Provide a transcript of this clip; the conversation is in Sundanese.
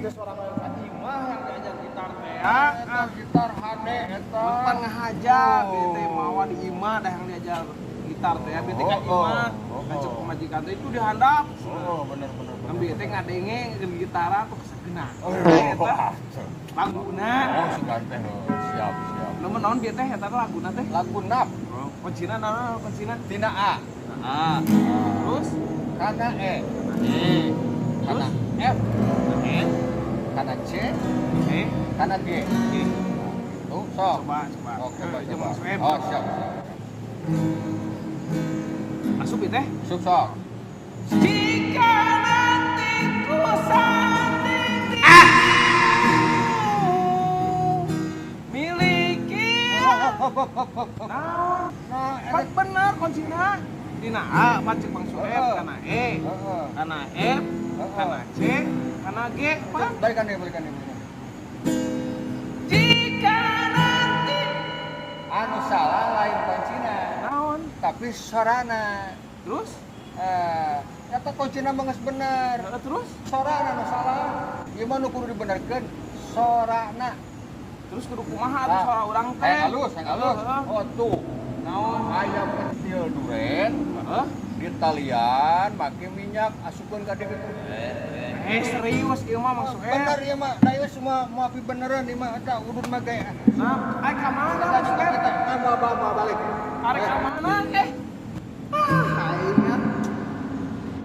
Teh suara ka imah yang diajar gitar teh ya. Eta gitar hade eta. Pan ngahaja bieu teh mawa di imah dah yang diajar gitar teh ya bieu teh ka imah. Oh. Kan cek pamajikan teh itu dihandap. Oh, bener bener bener. Kan bieu teh ngadenge keur gitaran tuh kesageuna. Oh, Eta laguna. Oh, si ganteng. Oh, siap, siap. Nomor naon bieu teh eta laguna teh? Lagu nap. Kuncina naon kuncina? Tina A. Ah. Terus Kana E. Kana F. E. Kana C. E. Kana G. G. Tuh, sok. Coba, coba. Oke, coba, Eh, coba. Mang Sueb. Oh, siap, siap. Asup ieu teh. Sup, sok. Jika nanti ku sendiri miliki. Hop, hop, hop, hop, hop. Naon? Nah, Pan bener kuncina. Dina A, pan cek Mang Sueb, kana E, kana F, kana C, kana G, pan. Balikan deh, balikan deh, balikan. Jika nanti Anu salah lain kuncina, naon? Tapi sorana. Terus? Eh, eta kuncina mah geus bener. Heeh, terus? Sorana nu salah. Ieu mah nu kudu dibenerkeun sorana. Terus kudu kumaha atuh suara urang teh? Hayang halus, hayang halus. Heeh. Oh, tuh. Naon? Ayam kecil duren Heeh. di talian make minyak asupkeun ka dieu gitu. Eh, serius ieu mah, Mang Sueb. Bener ieu mah, da ieu semua mau api beneran ieu mah eta udun mah ge. Nah, ai ka mana, Mang Sueb? Kita mau mau balik. Arek ka mana eh?